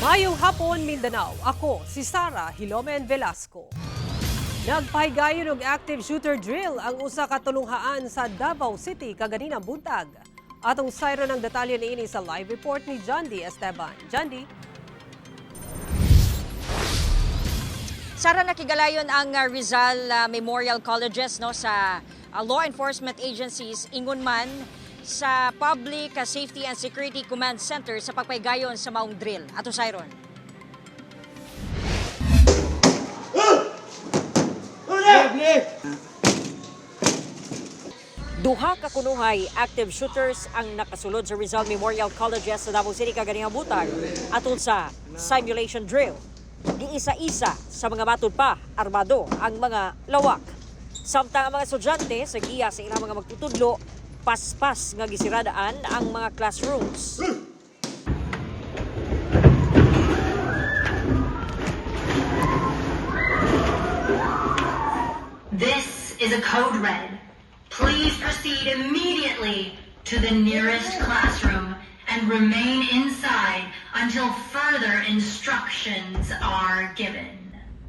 Maayong hapon, Mindanao. Ako si Sara Hilomen Velasco. Nagpahigayon og active shooter drill ang usa ka tulunghaan sa Davao City kaganinang buntag. Atong sayran ang detalye niini sa live report ni John D. Esteban. John D. Sara, nakigalayon ang Rizal Memorial Colleges, no, sa law enforcement agencies, ingon man sa Public Safety and Security Command Center sa pagpaygayon sa maong drill. Ato Siron. Duha ka kunuhay active shooters ang nakasulod sa Rizal Memorial Colleges sa Davao City kaganihang buntag atol sa simulation drill. Giisa-isa sa mga matud pa armado ang mga lawak. Samtang ang mga estudyante sa giya sa ilang mga magtutudlo, paspas nga gisiradaan ang mga classrooms. This is a code red. Please proceed immediately to the nearest classroom and remain inside until further instructions are given.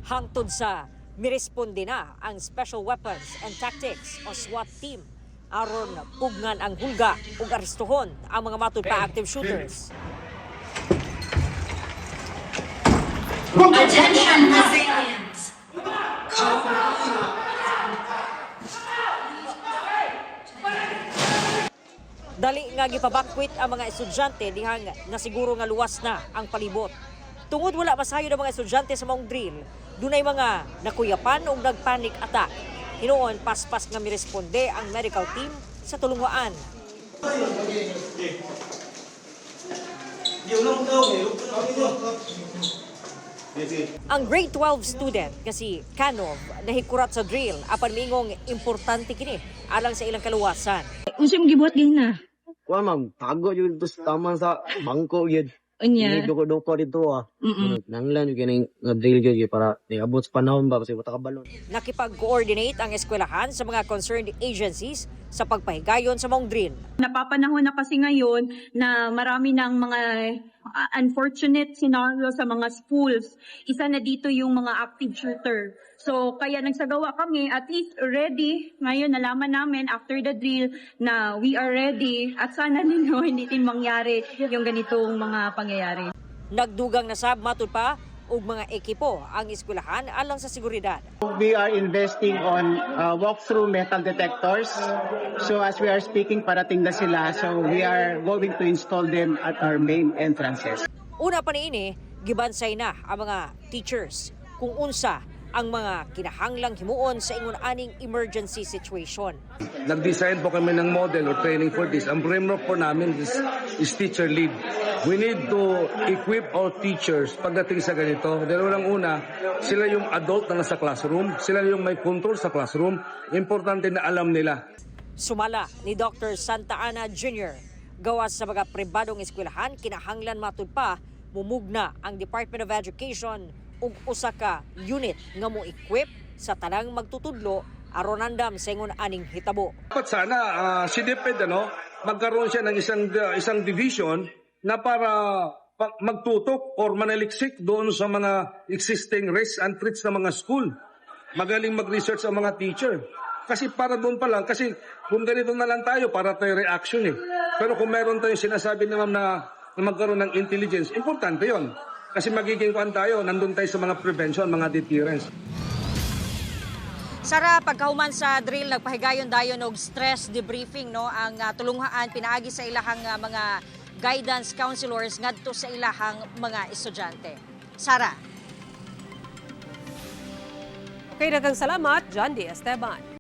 Hangtod sa miresponde na ang Special Weapons and Tactics o SWAT team aron pugnan ang hulga ug arestuhon ang mga matud pa active shooters. Attention, Rizalians! Dali nga gipabakwit ang mga estudyante dihang nasiguro nga luwas na ang palibot. Tungod wala masayod ang mga estudyante sa maong drill, dunay mga nakuyapan og nagpanic attack. Hinuon paspas nga miresponde ang medical team sa tulungaan. Ang grade 12 student nga si Kanov nahikurat sa drill apan miingong importante kini alang sa ilang kaluwasan. Unsa imong gibuhat ganina? Kuan ma'am, tago jud to sa taman sa bangko gyud. Unya. Ini doko-doko dito ah. Nanglan gyud kining nga drill gyud gyud para di abot sa panahon ba kasi wala ka balon. Nakipag-coordinate ang eskwelahan sa mga concerned agencies sa pagpahigayon sa maong drill. Napapanahon na kasi ngayon na marami ng mga unfortunate scenario sa mga schools. Isa na dito yung mga active shooter. So kaya nagsagawa kami, at least ready. Ngayon nalaman namin after the drill na we are ready at sana ninyo hindi din mangyari yung ganitong mga pangyayari. Nagdugang na sab matud pa og mga ekipo ang eskwelahan alang sa seguridad. We are investing on walk-through metal detectors. So as we are speaking, parating na sila. So we are going to install them at our main entrances. Una pa niini, gibansay na ang mga teachers kung unsa ang mga kinahanglang himuon sa ingon aning emergency situation. Nag-design po kami ng model or training for this. Ang framework po namin is teacher lead. We need to equip our teachers pagdating sa ganito. Dahil unang-una, sila yung adult na nasa classroom, sila yung may control sa classroom. Importante na alam nila. Sumala ni Dr. Santa Ana Jr. Gawas sa mga pribadong eskwelahan, kinahanglan matud pa mumugna ang Department of Education ug usa ka unit nga mo-equip sa tanang magtutudlo aron andam sa ingon aning hitabo. Dapat sana si DepEd, ano, magkaroon siya ng isang division na para magtutok or manaliksik doon sa mga existing risks and threats ng mga school. Magaling mag-research ang mga teacher. Kasi para doon pa lang, kasi kung ganito na lang tayo, para tayo reaction eh. Pero kung meron tayong sinasabi na ma'am na magkaroon ng intelligence, importante yon. Kasi magiging kuan tayo, nandun tayo sa mga prevention, mga deterrence. Sara, pagkahuman sa drill, nagpahigayon dayon og stress debriefing, no, ang tulunghaan pinaagi sa ilahang mga guidance counselors ngadto sa ilahang mga estudyante. Sara. Okay, daghang salamat, John D. Esteban.